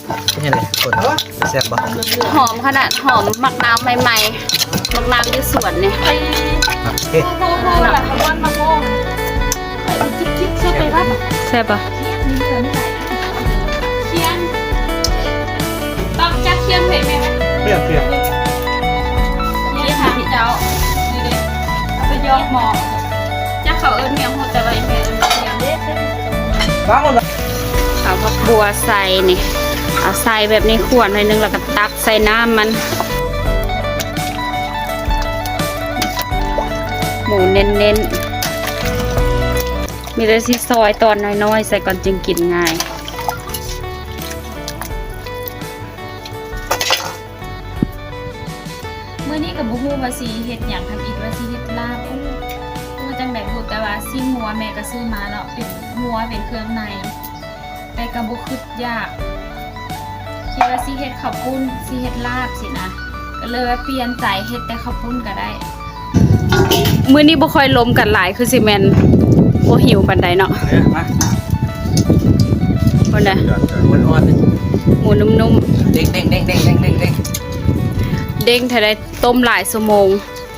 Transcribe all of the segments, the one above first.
ເປັນຈັ່ງໃດທຸກຄົນ? ແຊບບໍ່? ຫອມຂະໜາດ ຫອມໝາກນາວໃໝ່ໆ ໝາກນາວຢູ່ສວນນີ້. ໂອເຄ ແຊບບໍ່? ຄຽນ ຕ້ອງຈັກຄຽນເຜັດແມ່ນບໍ່? ຄຽນ ຄຽນ ຄຽນ ເຈົ້າ ນີ້ເດ້ ເອົາໄປຢອກໝໍ້ ຈັກເຂົາເອີ້ນຫຍັງ ຮູ້ແຕ່ວ່າແມ່ເອີ້ນຄຽນ. ເອົາຜັກບົວໃສ່ນີ້ ເອົາໃສ່ແບບນີ້ ຂົ້ວໜ້ອຍໜຶ່ງ ແລ້ວກໍຕັກໃສ່ນ້ຳມັນ. ໝູເນັ້ນໆ ມີແຕ່ຊິຊອຍຕອນນ້ອຍໆໃສ່ກ່ອນ ຈຶ່ງກິນງ່າຍ. ມື້ນີ້ກໍບໍ່ຮູ້ວ່າຊິເຮັດຫຍັງທຳອິດ ວ່າຊິເຮັດລາບ ໂອ້ ວ່າຈັ່ງໃດບໍ່ ແຕ່ວ່າຊີ້ນງົວແມ່ກໍຊື້ມາເນາະ ເປັນງົວ ເປັນເຄື່ອງໃນ ແຕ່ກໍບໍ່ຄິດຢາກ ຄິດວ່າຊິເຮັດເຂົ້າປຸ້ນ ຊິເຮັດລາບຊີ້ນະ ກໍເລີຍວ່າປ່ຽນໃຈເຮັດແຕ່ເຂົ້າປຸ້ນກໍໄດ້. ມື້ນີ້ບໍ່ຄ່ອຍລົມກັນຫຼາຍ ຄືຊິແມ່ນບໍ່ຫິວປານໃດເນາະ. ເອີ ມາ ພຸ້ນນະ ໝູອ່ອນໆ ໝູນຸ້ມໆ ເດ້ງໆ ເດ້ງໆ ເດ້ງໆ ເດ້ງໆ ເດ້ງແທ້ໃດ. ຕົ້ມຫຼາຍຊົ່ວໂມງ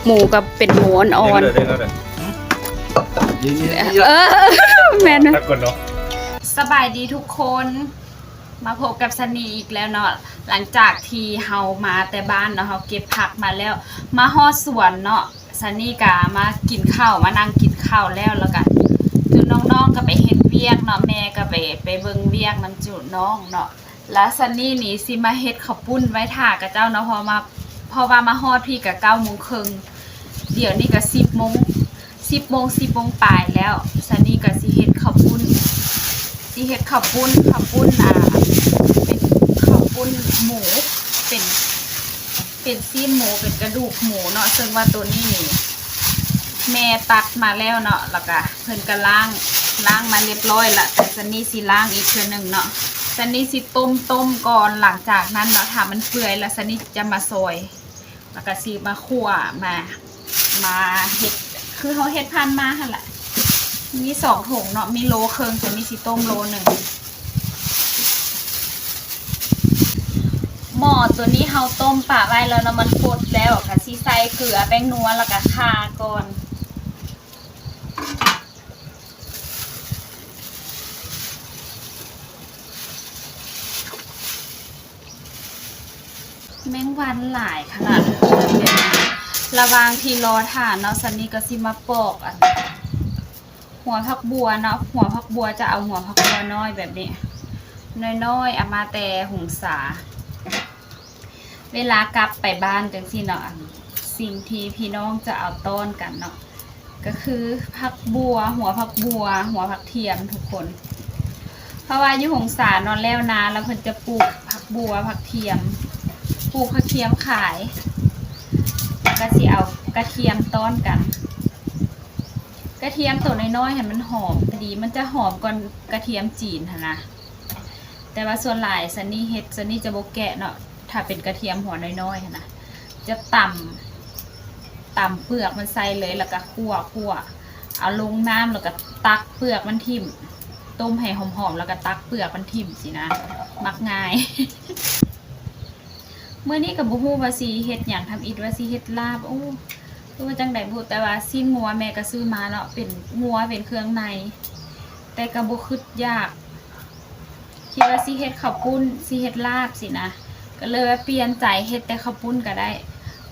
ໝູກໍເປັນໝູອ່ອນໆ. ເອີ ແມ່ນ. ສະບາຍດີທຸກຄົນ ມາພົບກັບຊັນນີອີກແລ້ວເນາະ. ຫຼັງຈາກທີ່ເຮົາມາແຕ່ບ້ານເນາະ ເຮົາເກັບຜັກມາແລ້ວ ມາຮອດສວນເນາະ ຊັນນີກະມາກິນເຂົ້າ ມານັ່ງກິນເຂົ້າແລ້ວ ແລ້ວກະຈຸນ້ອງໆກໍໄປເຮັດວຽກເນາະ ແມ່ກໍໄປ ໄປເບິ່ງວຽກນຳຈຸນ້ອງເນາະ. ແລ້ວຊັນນີນີ້ຊິມາເຮັດເຂົ້າປຸ້ນໄວ້ຖ້າຂະເຈົ້າເນາະ ເພາະວ່າ ເພາະວ່າມາຮອດພີ້ກະເກົ້າໂມງເຄິ່ງ ດຽວນີ້ກະສິບໂມງ ສິບໂມງ ສິບໂມງປາຍແລ້ວ. ຊັນນີກໍຊິເຮັດເຂົ້າປຸ້ນ ຊິເຮັດເຂົ້າປຸ້ນ ເຂົ້າປຸ້ນ ອ່າ ເປັນເຂົ້າປຸ້ນໝູ ເປັນ ເປັນຊີ້ນໝູ ເປັນກະດູກໝູເນາະ ເຊິ່ງວ່າໂຕນີ້ນີ້ແມ່ຕັດມາແລ້ວເນາະ ແລ້ວກະເພິ່ນກະລ້າງ ລ້າງມາລຽບຮ້ອຍລະ ແຕ່ຊັນນີຊິລ້າງອີກເທື່ອໜຶ່ງເນາະ. ຊັນນີຊິຕົ້ມ ຕົ້ມກ່ອນ ຫຼັງຈາກນັ້ນເນາະ ຖ້າມັນເປື່ອຍລະ ຊັນນີຈະມາຊອຍ ແລ້ວກະຊິມາຂົ້ວ ມາ ມາເຮັດ ຄືເຮົາເຮັດຜ່ານມາຫັ້ນລະ. ມີສອງຖົງເນາະ ມີໂລເຄິ່ງ ແຕ່ມີຊິຕົ້ມໂລໜຶ່ງ. ໝໍ້ໂຕນີ້ເຮົາຕົ້ມປາໄວ້ແລ້ວເນາະ ມັນຟົດແລ້ວ ກະຊິໃສ່ເກືອ ແປ້ງນົວ ແລ້ວກະຂ່າກ່ອນ. ແມງວັນຫຼາຍຂະໜາດ. ລະຫວ່າງທີ່ລໍຖ້າເນາະ ຊັນນີກໍຊິມາປອກອັນ ຫົວຜັກບົວເນາະ ຫົວຜັກບົວ ຈະເອົາຫົວຜັກບົວນ້ອຍແບບນີ້ ນ້ອຍໆ ເອົາມາແຕ່ຫົງສາ. ເວລາກັບໄປບ້ານຈັ່ງຊີ້ເນາະ ອັນ ສິ່ງທີ່ພີ່ນ້ອງຈະເອົາຕ້ອນກັນເນາະ ກໍຄືຜັກບົວ ຫົວຜັກບົວ ຫົວຜັກທຽມທຸກຄົນ. ເພາະວ່າຢູ່ຫົງສາເນາະ ແລ້ວນາແລ້ວເພິ່ນຈະປູກຜັກບົວ ຜັກທຽມ ປູກຜັກທຽມຂາຍ ກໍຊິເອົາກະທຽມຕ້ອນກັນ. ກະທຽມໂຕນ້ອຍໆ ໃຫ້ມັນຫອມ ດີ ມັນຈະຫອມກ່ອນກະທຽມຈີນຫັ້ນນະ. ແຕ່ວ່າສ່ວນຫຼາຍຊັນນີເຮັດ ຊັນນີຈະບໍ່ແກະເນາະ ຖ້າເປັນກະທຽມຫົວນ້ອຍໆຫັ້ນນະ ຈະຕຳ ຕຳເປືອກມັນໃສ່ເລີຍ ແລ້ວກະຂົ້ວ ຂົ້ວ ເອົາລົງນ້ຳ ແລ້ວກະຕັກເປືອກມັນຖິ້ມ ຕົ້ມໃຫ້ຫອມໆ ແລ້ວກະຕັກເປືອກມັນຖິ້ມຊີ້ນະ ມັກງ່າຍ. ມື້ນີ້ກໍບໍ່ຮູ້ວ່າຊິເຮັດຫຍັງທຳອິດ ວ່າຊິເຮັດລາບ ໂອ້ ຄືວ່າຈັ່ງໃດບໍ່ ແຕ່ວ່າຊີ້ນງົວແມ່ກໍຊື້ມາເນາະ ເປັນງົວ ເປັນເຄື່ອງໃນ ແຕ່ກໍບໍ່ຄິດຢາກ ຄິດວ່າຊິເຮັດເຂົ້າປຸ້ນ ຊິເຮັດລາບຊີ້ນະ ກໍເລີຍວ່າປ່ຽນໃຈເຮັດແຕ່ເຂົ້າປຸ້ນກໍໄດ້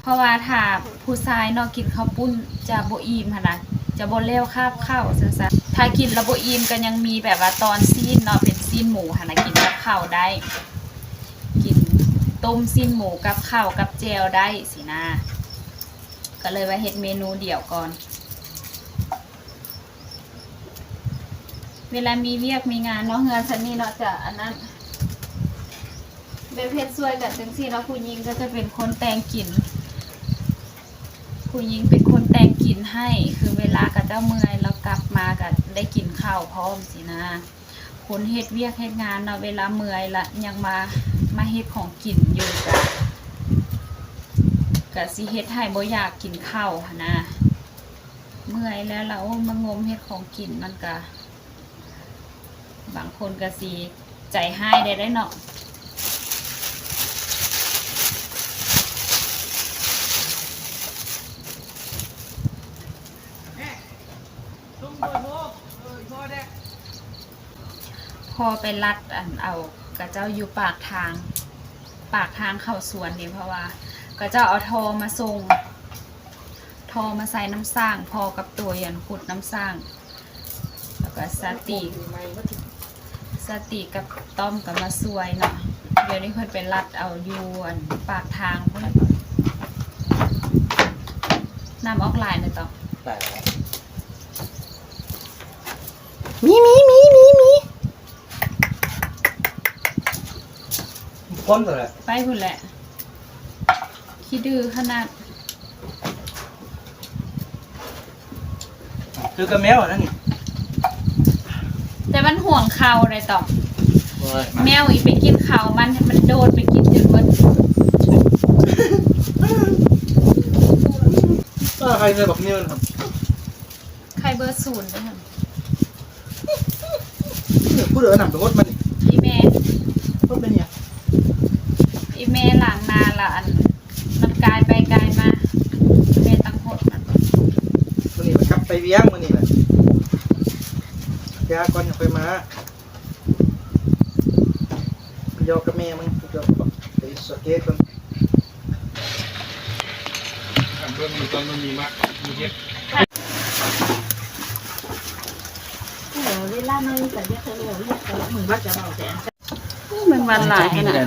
ເພາະວ່າຖ້າຜູ້ຊາຍເນາະ ກິນເຂົ້າປຸ້ນຈະບໍ່ອີ່ມຫັ້ນນະ ຈະບໍ່ແລ້ວຄາບເຂົ້າຊັ້ນຊະ ຖ້າກິນແລ້ວບໍ່ອີ່ມກໍຍັງມີແບບວ່າຕອນຊີ້ນເນາະ ເປັນຊີ້ນໝູຫັ້ນນະ ກິນກັບເຂົ້າໄດ້ ກິນຕົ້ມຊີ້ນໝູກັບເຂົ້າກັບແຈ່ວໄດ້ຊີ້ນະ ກໍເລີຍວ່າເຮັດເມນູດຽວກ່ອນ. ເວລາມີວຽກມີງານເນາະ ເຮືອນຊັ້ນນີ້ເນາະ ຈະອັນນັ້ນ ແບບເຮັດຊ່ວຍກັນຈັ່ງຊີ້ເນາະ ຜູ້ຍິງກໍຈະເປັນຄົນແຕ່ງກິນ ຜູ້ຍິງເປັນຄົນແຕ່ງກິນໃຫ້ ຄືເວລາເຂົາເຈົ້າເມື່ອຍແລ້ວກັບມາກໍໄດ້ກິນເຂົ້າພ້ອມຊີ້ນະ. ຄົນເຮັດວຽກເຮັດງານເນາະ ເວລາເມື່ອຍລະຍັງມາ ມາເຮັດຂອງກິນຢູ່ ກະ ກະຊິເຮັດໃຫ້ບໍ່ຢາກກິນເຂົ້າຫັ້ນນະ ເມື່ອຍແລ້ວລະ ໂອ້ ມາງົມເຮັດຂອງກິນ ມັນກະ ບາງຄົນກະຊິໃຈຮ້າຍໄດ້ເນາະ. ພໍ່ໄປລັດອັນເອົາຂະເຈົ້າຢູ່ປາກທາງ ປາກທາງເຂົ້າສວນນີ້ ເພາະວ່າຂະເຈົ້າເອົາທໍ່ມາສົ່ງ ທໍ່ມາໃສ່ນ້ຳສ້າງ ພໍ່ກັບໂຕຍອັນຂຸດນ້ຳສ້າງ ແລ້ວກໍສາຕີ ສາຕີກັບຕ້ອມກໍມາຊ່ວຍເນາະ. ດຽວນີ້ເພິ່ນໄປລັດເອົາຢູ່ອັນປາກທາງພຸ້ນ. ນ້ຳອອກຫຼາຍນະຕ້ອງ. ຫຼາຍແລ້ວ. ມີ ມີ ມີ ມີ ມີ. ຄົນເທົ່າໃດ ໄປພຸ້ນແຫຼະ ຂີ້ດື້ຂະໜາດ. ຄືກັບແມວນັ້ນນີ້ ແຕ່ມັນຫວງເຂົ້າໄດ໋ຕ້ອງ. ໂອ້ຍ ແມວອີກໄປກິນເຂົ້າມັນ ມັນໂດດໄປກິນຈົນໝົດ. ເອີ ໃຜເລີຍບັກນີ້ມັນ ໄຂ່ເບີສູນເດ້ຫັ້ນ. ຜູ້ເດີນຳໄປຫົດມັນນີ້ ອີ່ແມ່. ຫົດເປັນຫຍັງ? ອີ່ແມ່ລ້າງໜ້າລະ ອັນ ມັນກາຍໄປກາຍມາ ແມ່ຕັ້ງຫົດມັນ. ມື້ນີ້ມັນກັບໄປວຽງ ມື້ນີ້ນະ ຢາກ່ອນ ຍັງຄ່ອຍມາ. ຢອກກັບແມ່ມັນ ຢອກກັບໄປສະເກດກ່ອນ. ເບິ່ງມັນກ່ອນ ມັນມີໝາກ ມີເຫັດ. ເອີ ເວລາມັນກະຢາກໃຫ້ແລ້ວວຽກ ແຕ່ລະມື້ວ່າຈະເວົ້າແຕ່ອັນ ແມງວັນຫຼາຍຂະໜາດ.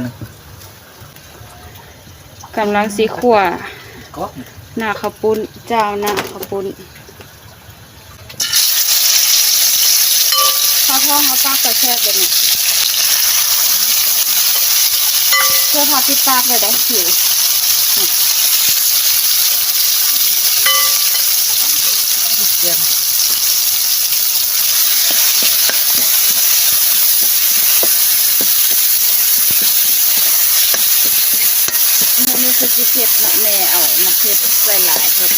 ກຳລັງຊິຂົ້ວ ໜ້າເຂົ້າປຸ້ນ ເຈົ້າ ໜ້າເຂົ້າປຸ້ນ. ເຂົ້າທ້ອງເຮົາປາກກະແຊບເດ້ນີ້ ເພື່ອພາປິດປາກໄວ້ໄດ້ຫິວ. ມື້ນີ້ຄືຊິເຜັດເນາະ ແມ່ເອົາໝາກເຜັດໃສ່ຫຼາຍໂພດ.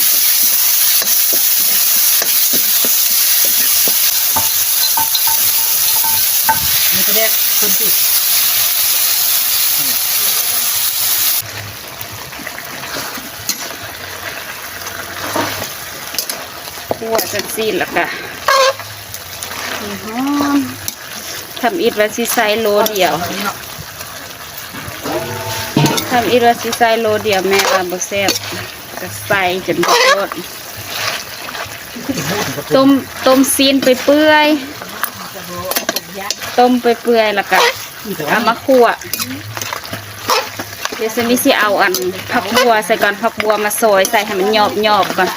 ມີປາແດກເພິ່ນຕິ ຂົ້ວຈັ່ງຊີ້ລະກະ ຫອມ. ທຳອິດວ່າຊິໃສ່ໂລດຽວ ທຳອິດວ່າຊິໃສ່ໂລດຽວ ແມ່ວ່າບໍ່ແຊບ ກະໃສ່ຈົນໝົດໂລດ. ຕົ້ມ ຕົ້ມຊີ້ນໄປເປື່ອຍ ຕົ້ມໄປເປື່ອຍ ແລ້ວກະເອົາມາຂົ້ວ. ດຽວຊັ້ນນີ້ຊິເອົາອັນຜັກບົວໃສ່ກ່ອນ ຜັກບົວມາຊອຍໃສ່ໃຫ້ມັນຫຍອບໆກ່ອນ.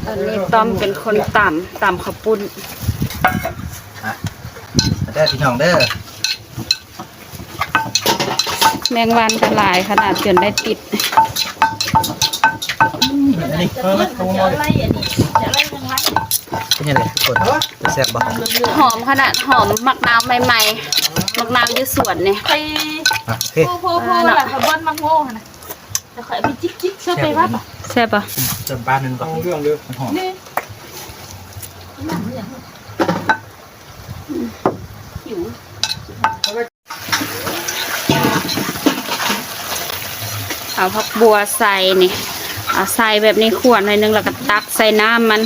ອັນນີ້ຕ້ອມເປັນຄົນຕຳ ຕຳເຂົ້າປຸ້ນ. ມາເດີພີ່ນ້ອງເດີ. ແມງວັນກໍຫຼາຍຂະໜາດຈົນໄດ້ຕິດ. ອືມ ອັນນີ້ ເອີ ມັນ ເປັນຈັ່ງໃດທຸກຄົນ ແຊບບໍ່? ຫອມຂະໜາດ ຫອມໝາກນາວໃໝ່ໆ ໝາກນາວຢູ່ສວນນີ້. ອ່ະ ໂອເຄ ໂອ້ໂຫ ລະຂະບອນໝາກໂມຫັ້ນນະ ແລ້ວຂ້ອຍເອົາໄປຈິກໆ ເຊີບໄປວ່າ ແຊບບໍ່? ເຕີມປາໜຶ່ງກ່ອນ ເອົາເລື່ອງເດີ ມັນຫອມ. ນີ້ ຫິວ. ເອົາຜັກບົວໃສ່ນີ້ ເອົາໃສ່ແບບນີ້ ຂົ້ວໜ້ອຍໜຶ່ງ ແລ້ວກໍຕັກໃສ່ນ້ຳມັນ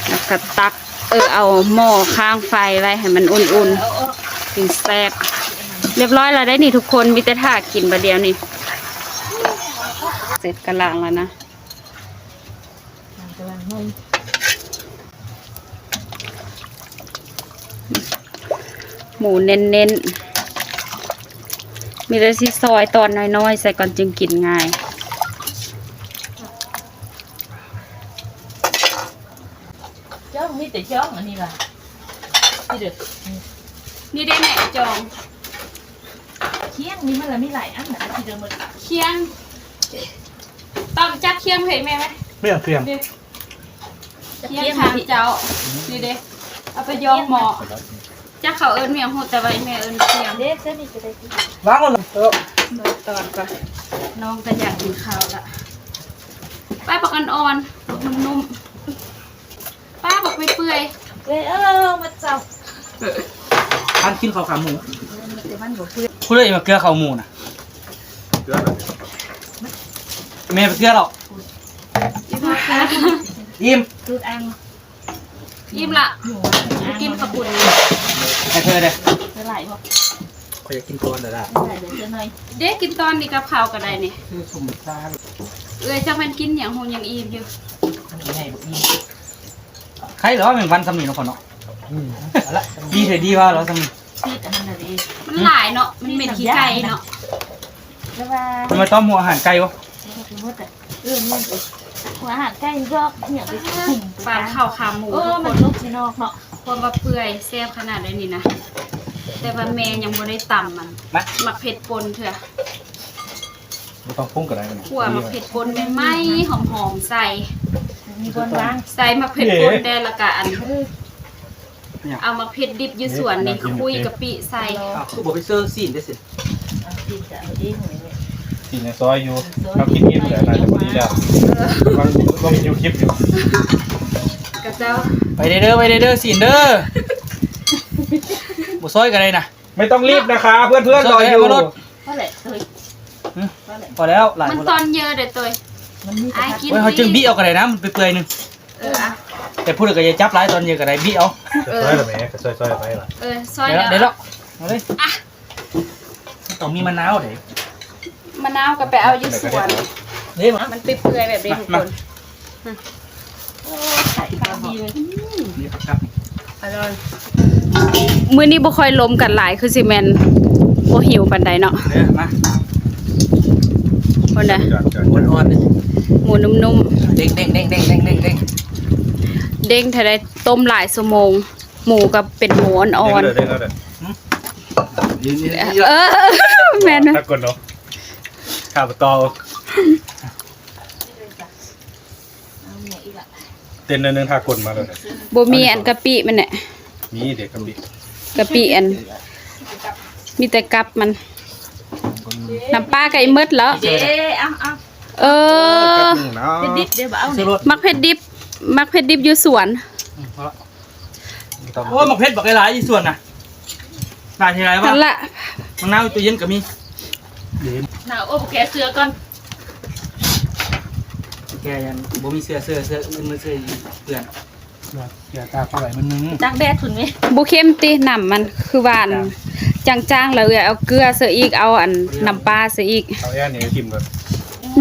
ແລ້ວກໍຕັກ ເອີ ເອົາໝໍ້ຄ້າງໄຟໄວ້ໃຫ້ມັນອຸ່ນໆ ຈຶ່ງແຊບ. ຮຽບຮ້ອຍແລ້ວໄດ໋ນີ້ທຸກຄົນ ມີແຕ່ຖ້າກິນບາດດຽວນີ້. ເສັດກະລ້າງແລ້ວນະ. ໝູເນັ້ນໆ ມີແຕ່ຊິຊອຍຕອນນ້ອຍໆໃສ່ກ່ອນຈຶ່ງກິນງ່າຍ. ຈ້ອງ ມີແຕ່ຈ້ອງອັນນີ້ວ່າ ນີ້ເດີ ນີ້ເດ້ແມ່ ຈ້ອງ ຄຽງນີ້ມັນລະມີຫຼາຍອັນນະ ທີ່ເດີໝົດ ຄຽງ ຕ້ອງຈັກຄຽງໃຫ້ແມ່ໄວ້ ແມ່ນຄຽງ ຄຽງທາງເຈົ້າ ນີ້ເດ້ ເອົາໄປຢອງໝໍ້ ຈັກເຂົາເອີ້ນແມ່ຮູ້ ແຕ່ວ່າແມ່ເອີ້ນຄຽງ ເດ້ ເຊິ່ນນີ້ກໍໄດ້ ວາງລົງ ເອີ ເບິ່ງຕອນກ່ອນ ນ້ອງກໍຢາກກິນເຂົ້າລະ ໄປ ບັກອ່ອນໆ ບັກນຸ້ມໆ. ປ້າ ບັກເປື່ອຍໆ ເອີຍ ເອີ ມາເຈົ້າ ເອີ ທ່ານກິນເຂົ້າຂາໝູ ຜູ້ໃດມາເກືອເຂົ້າໝູນະ ເກືອ ແມ່ໄປເກືອດອກ ອີ່ມ ອີ່ມ ຕູດອ່າງ ອີ່ມລະ ກິນເຂົ້າປຸ້ນ ໃຫ້ເພິ່ນເດີ້. ຫຼາຍບໍ່? ຂ້ອຍຢາກກິນກ່ອນເດີ້ລະ. ເດ້ ກິນຕອນນີ້ກັບເຂົ້າກໍໄດ້ນີ້. ຄືສົມຊາ ເອື້ອຍຈັກແມ່ນກິນຫຍັງ ຫົງຍັງອີ່ມຢູ່. ໃຫຍ່ບໍ່ອີ່ມ. ໄຄລະວ່າແມງວັນສ່ຳນີ້ເນາະ ເນາະ. ອືມ ເອົາລະ ດີແທ້ດີວ່າລະສ່ຳນີ້. ມັນຫຼາຍເນາະ ມັນເໝັນຂີ້ໄກ່ເນາະ. ແຕ່ວ່າ ມັນມາຕ້ອມຫົວອາຫານໄກ່ບໍ່? ເອີ ແມ່ນເອີ ຫົວອາຫານໄກ່ຍອກຫຍັງໄປ ປານເຂົ້າຂາໝູ. ເອີ ມັນຫຼົບຢູ່ນອກເນາະ. ຄວາມວ່າເປື່ອຍແຊບຂະໜາດໃດນີ້ນະ ແຕ່ວ່າແມ່ຍັງບໍ່ໄດ້ຕຳມັນ ມາ ໝາກເຜັດປົ່ນເທື່ອ. ບໍ່ຕ້ອງປຸງກໍໄດ້. ຂົ້ວໝາກເຜັດປົ່ນໃໝ່ໆ ຫອມໆ ໃສ່ ມີບ່ອນວາງ ໃສ່ໝາກເຜັດປົ່ນແດ່ ແລ້ວກະອັນ ເອົາໝາກເຜັດດິບຢູ່ສວນນີ້ ຄຸຍກະປິໃສ່. ອ້າວ ຄືບໍ່ໄປເຊີຊີ້ນເດ້ຊິ? ຊີ້ນກໍເອົາເອງ. ຊີ້ນຍັງຊອຍຢູ່ ເຮົາກິນອີ່ມແລ້ວ ໜ້າຈະພໍດີແລ້ວ. ເອີ ເບິ່ງ ເບິ່ງຢູ່ຄລິບຢູ່ ກະເຈົ້າ. ໄປເດີ້ ໄປເດີ້ ຊີ້ນເດີ້. ບໍ່ຊອຍກໍໄດ້ນະ. ไม่ต้องรีบนะคะ เพื่อนๆ รออยู่. ພໍແລ້ວ ຫຼາຍ ມັນຕອນເຍີະເດ້ຕົວຍ. ມັນມີ ອ້າຍກິນ. ໂອ້ຍ ເຮົາຈຶ່ງບິເອົາກໍໄດ້ນະ ມັນເປື່ອຍໆ ໜຶ່ງ. ເອີ ອະ ແຕ່ຜູ້ໃດກໍຢ່າຈັບຫຼາຍ ຕອນເຍີະກໍໄດ້ ບິເອົາ. ເອີ ຊອຍແລ້ວແມ່ ກໍຊອຍໆ ໄປລະ. ເອີ ຊອຍແລ້ວ ໄດ້ແລ້ວ ເອົາເລີຍ. ອະ ຕ້ອງມີມະນາວເດ້. ມະນາວກໍໄປເອົາຢູ່ສວນ. ເດ້ ມັນເປື່ອຍໆ ແບບນີ້ ມາ ທຸກຄົນ. ມາ ອືມ ໂອ້ ໄຂ່ກໍມີເລີຍ. ອືມ ນີ້ຜັກກັດ ອະລ່ອຍ. ມື້ນີ້ບໍ່ຄ່ອຍລົມກັນຫຼາຍ ຄືຊິແມ່ນບໍ່ຫິວປານໃດເນາະ. ເອີ ມາ ພຸ້ນນະ ອ່ອນໆ ເດ້ ໝູນຸ້ມໆ ເດ້ງໆ ເດ້ງໆ ເດ້ງໆ ເດ້ງໆ ເດ້ງແທ້ໃດ. ຕົ້ມຫຼາຍຊົ່ວໂມງ ໝູກໍເປັນໝູອ່ອນໆ. ເດ້ງເລີຍ ເດ້ງເລີຍ. ຫືມ ເອີ ແມ່ນ ຖ້າກົນເນາະ ຖ້າບໍ່ຕໍ່ ເຕັ້ນໜ້ອຍໜຶ່ງ ຖ້າກົນມາເລີຍ. ບໍ່ມີອັນກະປິມັນແຫຼະ. ມີເດ້ກະປິ ກະປິອັນ ມີແຕ່ກັບມັນ. ນ້ຳປາໃກ້ໝົດແລ້ວ. ເດ້ ເອົາ ເອົາ ເອີ ເຜັດດິບເດ້ ບໍ່ເອົານີ້. ໝາກເຜັດດິບ ໝາກເຜັດດິບຢູ່ສວນ. ອືມ ພໍລະ. ໂອ້ຍ ໝາກເຜັດບັກຫຼາຍໆ ຢູ່ສວນນະ ຫຼາຍເທົ່າໃດວະ? ຫັ້ນລະ ໝາກນາວຢູ່ຕູ້ເຢັນກໍມີ. ໜາວ ໂອ້ ແກະເສື້ອກ່ອນ. ແກຍັງບໍ່ມີເສື້ອ ເສື້ອ ເສື້ອອື່ນ ເສື້ອເພື່ອນ. ເສຍຕາຜູ້ໃດມື້ໜຶ່ງ ຕາກແດດພຸ້ນເວີຍ. ບໍ່ເຄັມຕິ ນ້ຳມັນຄືວ່າອັນ ຈາງໆ ແລ້ວເອື້ອຍເອົາເກືອໃສ່ອີກ ເອົາອັນ ເກືອ ນ້ຳປາໃສ່ອີກ. ເອົາແອນີ້ຖິ້ມເບິດ.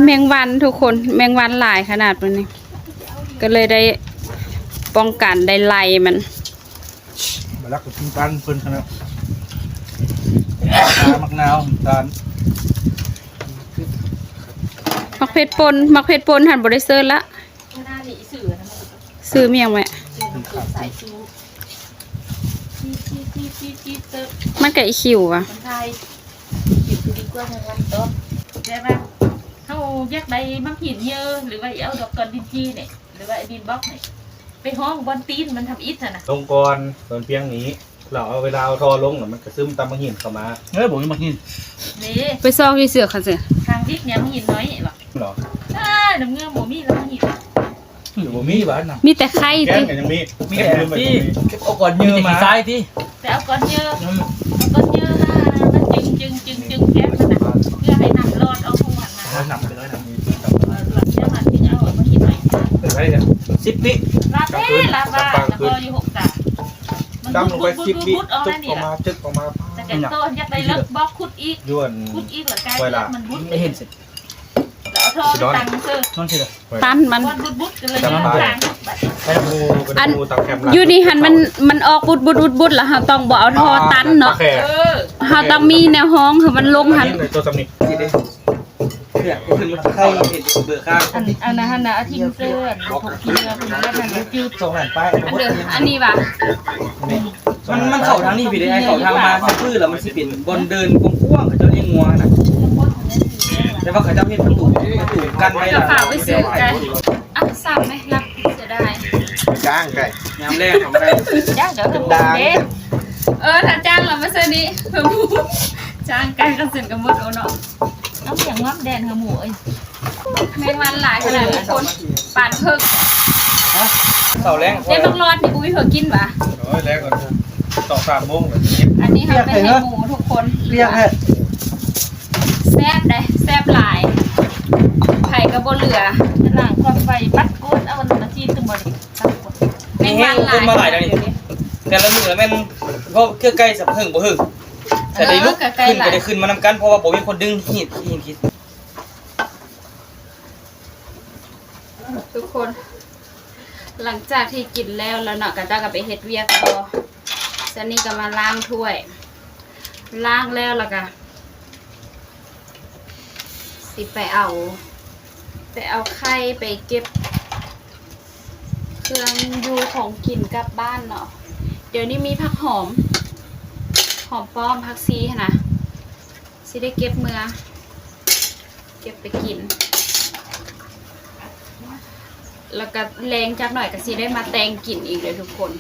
ແມງວັນທຸກຄົນ ແມງວັນຫຼາຍຂະໜາດມື້ນີ້ ກໍເລີຍໄດ້ປ້ອງກັນ ໄດ້ໄລ່ມັນ. ບາລັກກໍກິນປານເພິ່ນຂະໜາດ ໝາກນາວ ນ້ຳຕານ. ໝາກເຜັດປົ່ນ ໝາກເຜັດປົ່ນຫັ້ນບໍ່ໄດ້ເຊີນລະ. ຊື່ອີ່ຫຍັງແມ່? ມັນກະອີຄິວຫວາ? ແຕ່ວ່າເຮົາຢາກໄດ້ໝາກຫີນເຍີ ຫຼືວ່າຊິເອົາດອກກອນດິນຈີ່ນີ້ ຫຼືວ່າດິນບລັອກນີ້ ໄປຫ້ອງບ່ອນຕີນມັນທຳອິດຫັ້ນນະ. ລົງກ່ອນ ເພິ່ນພຽງນີ້ ແລ້ວເວລາເອົາທໍ່ລົງ ມັນກະຊຶມຕາມໝາກຫີນເຂົ້າມາ. ເອີ ບໍ່ມີໝາກຫີນ. ນີ້ ໄປຊອກຢູ່ເສືອກຫັ້ນຊິ ທາງດິບແນວຫີນນ້ອຍຫວາ? ເອີ ນ້ຳເງື່ອມບໍ່ມີແລ້ວຫີນ ບໍ່ມີຫວານະ. ມີແຕ່ໄຂ່ຕິ ແກນກໍຍັງມີ ມີແຕ່ທີ່ເກັບເອົາກ້ອນເຍີມາ ມີແຕ່ຂີ້ຊາຍຕິ ໄປເອົາກ້ອນເຍີ ອືມ ເອົາກ້ອນເຍີມາ ຈຶ່ງ ຈຶ່ງ ຈຶ່ງ ຈຶ່ງແກະມັນນະ ເພື່ອໃຫ້ນ້ຳຫຼອດອອກຫົວນະ. ເອົານ້ຳໄປເລີຍນະ ເອີ ຫຼອດເທື່ອມາຈຶ່ງເອົາມາກິນໄວ້. ເອີ ໄດ້ເລີຍ ສິບວິ ລາບແທ້ ລາບວ່າ ແລ້ວກໍຢູ່ຫົກສາ ມັນບຸດໆ ອອກມາ ຈຶກອອກມາ ແຕ່ແກໂຕຢາກໄດ້ເລິກ ບອກຂຸດອີກ ຢູ່ອັນ ຂຸດອີກ ແລ້ວກາຍເລືອດມັນບຸດ ໄດ້ເຫັນຊິ ແລ້ວເອົາທໍ່ໄປຕັ້ງເຊີ ນັ້ນຊິ ຕັນມັນ ບຸດໆ ກັນເລີຍ ອັນ ຢູ່ນີ້ຫັ້ນມັນ ມັນອອກບຸດໆໆໆ ແລ້ວເຮົາຕ້ອງບໍ່ເອົາທໍ່ຕັນເນາະ ເອີ ເຮົາຕ້ອງມີແນວຮອງໃຫ້ມັນລົງຫັ້ນ ຕົວສ່ຳນີ້ ເລືອກເພິ່ນມາເຂົ້າເຮັດເບີຄ້າງ ອັນ ອັນນັ້ນຫັ້ນນະ ອາທິງເຊີ ອັນ ພວກເຄືອເພິ່ນເຮັດນັ້ນ ຢູ່ຈຸດສອງລ້ານປາຍ ອັນເດີ ອັນນີ້ຫວາ ມັນ ມັນເຂົ້າທາງນີ້ພີ້ເດ້ ໃຫ້ເຂົ້າທາງມາຊື່ໆ ແລ້ວມັນຊິເປັນບ່ອນເດີ່ນກວ້າງໆ ເຂົາເຈົ້າລ້ຽງງົວຫັ້ນນະ ແຕ່ວ່າເຂົາເຈົ້າເຮັດປະຕູ ປະຕູກັ້ນໄວ້ ແລ້ວຝາກໄປຊື້ໄກ່ ອ່ະ ສາມໄໝ ລັກ ເສຍດາຍ ຈ້າງໄກ່ ຍາມແລງຂອງໄກ່ ຈ້າງເດີ ເດີ ເອີ ຖ້າຈ້າງລະມາເຊີນີ້ ຈ້າງໄກ່ກັນເສັນກັນໝົດ ໂອເນາະ. ເອົາຫຍັງງອບແດນເຮີໝູເອີຍ ແມງວັນຫຼາຍຂະໜາດທຸກຄົນ ປານເພິກ ເສົາແລງ ເດ້ ບັກຫຼອດນີ້ບໍ່ມີເພິກກິນຫວາ? ໂອ້ຍ ແລງກ່ອນ ສອງສາມໂມງ ອັນນີ້ເຮົາໄປໃຫ້ໝູທຸກຄົນ ລຽກແທ້ ແຊບເດ້ ແຊບຫຼາຍ ໃຜກໍບໍ່ເຫຼືອ ລ້າງກ່ອນໄປ ບັດໂກດ ເອົາອັນນັ້ນມາຈີດຕົວນີ້ ຕັດກ່ອນ ມີແຮງຄົນມາຫຼາຍແລ້ວນີ້ ແຕ່ລະມື້ລະແມ່ນ ເພາະເຄືອໄກ່ສະເຫິງບໍ່ເຫິງ ແຕ່ໄດ້ລຸກຂຶ້ນ ເອີ ກໍໄດ້ຂຶ້ນມານຳກັນ ເພາະວ່າບໍ່ມີຄົນດຶງຮີດຫີນຂີ້. ທຸກຄົນ ຫຼັງຈາກທີ່ກິນແລ້ວແລ້ວເນາະ ກະເຈົ້າກໍໄປເຮັດວຽກຕໍ່. ຊັນນີ້ກໍມາລ້າງຖ້ວຍ ລ້າງແລ້ວ ແລ້ວກໍຊິໄປເອົາ ໄປເອົາໄຂ່ ໄປເກັບເຄື່ອງຢູ່ຂອງກິນກັບບ້ານເນາະ. ດຽວນີ້ມີຜັກຫອມ ຫອມປ້ອມ ຜັກຊີຫັ້ນນະ ຊິໄດ້ເກັບເມືອ ເກັບໄປກິນ ແລ້ວກະແລງຈັກໜ້ອຍກະຊິໄດ້ມາແຕ່ງກິນອີກເດີທຸກຄົນ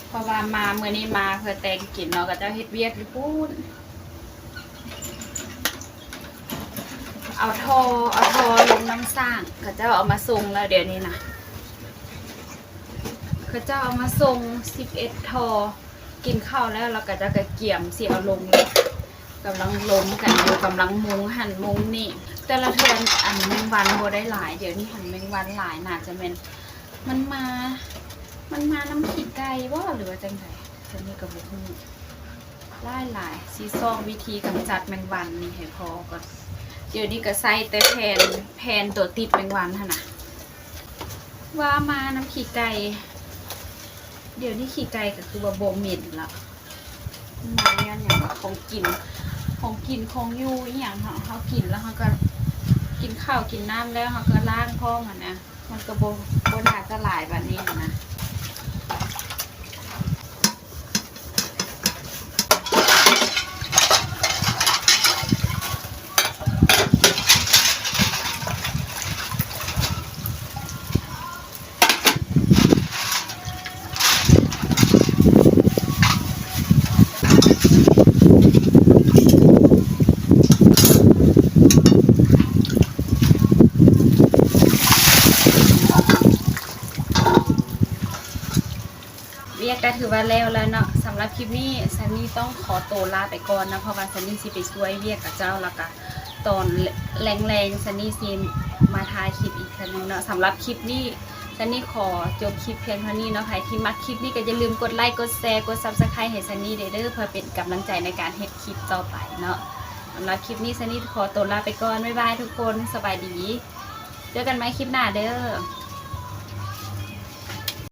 ເພາະວ່າມາມື້ນີ້ມາເພື່ອແຕ່ງກິນເນາະ ເຂົາເຈົ້າເຮັດວຽກຢູ່ພຸ້ນ ເອົາທໍ່ ເອົາທໍ່ລົງນ້ຳສ້າງ ເຂົາເຈົ້າເອົາມາສົ່ງແລ້ວດຽວນີ້ນະ ເຂົາເຈົ້າເອົາມາສົ່ງສິບເອັດທໍ່ ກິນເຂົ້າແລ້ວ ແລ້ວເຂົາເຈົ້າກໍກຽມຊິເອົາລົງ ກຳລັງລົມກັນຢູ່ ກຳລັງມຸງຫັ້ນມຸງນີ້ ແຕ່ລະເທື່ອອັນແມງວັນບໍ່ໄດ້ຫຼາຍ ດຽວນີ້ຫັ້ນແມງວັນຫຼາຍ ໜ້າຈະແມ່ນມັນມາ ມັນມານຳຂີ້ໄກ່ບໍ່ ຫຼືວ່າຈັ່ງໃດ ອັນນີ້ກໍບໍ່ຮູ້ ຫຼາຍໆ ຊິຊອກວິທີກຳຈັດແມງວັນນີ້ໃຫ້ພໍກ່ອນ ດຽວນີ້ກໍໃຊ້ແຕ່ແຜ່ນ ແຜ່ນຕົວຕິດແມງວັນຫັ້ນນະ ວ່າມານຳຂີ້ໄກ່ ດຽວນີ້ຂີ້ໄກ່ກໍຄືວ່າບໍ່ເໝັນລະ ມາຍ້ອນຫຍັງວະ ຂອງກິນ ຂອງກິນຂອງຢູ່ອີ່ຫຍັງເນາະ ເຮົາກິນແລ້ວເຮົາກໍກິນເຂົ້າກິນນ້ຳແລ້ວເຮົາກໍລ້າງພ້ອມຫັ້ນນະ ມັນກໍບໍ່ ບໍ່ໜ້າຈະຫຼາຍປານນີ້ຫັ້ນນະ. ວຽກກໍຖືວ່າແລ້ວແລ້ວເນາະ ສຳລັບຄລິບນີ້ ຊັນນີ້ຕ້ອງຂໍໂຕລາໄປກ່ອນເນາະ ເພາະວ່າຊັນນີ້ຊິໄປຊ່ວຍວຽກເຂົາເຈົ້າ ແລ້ວກະຕອນແລງໆ ຊັນນີ້ຊິມາຖ່າຍຄລິບອີກເທື່ອໜຶ່ງເນາະ. ສຳລັບຄລິບນີ້ ຊັນນີ້ຂໍຈົບຄລິບພຽງເທົ່ານີ້ເນາະ. ໃຜທີ່ມັກຄລິບນີ້ກໍຢ່າລືມກົດໄລ ກົດແຊ ກົດ Subscribe ໃຫ້ຊັນນີ້ແດ່ເດີ ເພື່ອເປັນກຳລັງໃຈໃນການເຮັດຄລິບຕໍ່ໄປເນາະ. ສຳລັບຄລິບນີ້ ຊັນນີ້ຂໍໂຕລາໄປກ່ອນ. ບາຍບາຍທຸກຄົນ ສະບາຍດີ ເຈີກັນໃໝ່ຄລິບໜ້າເດີ.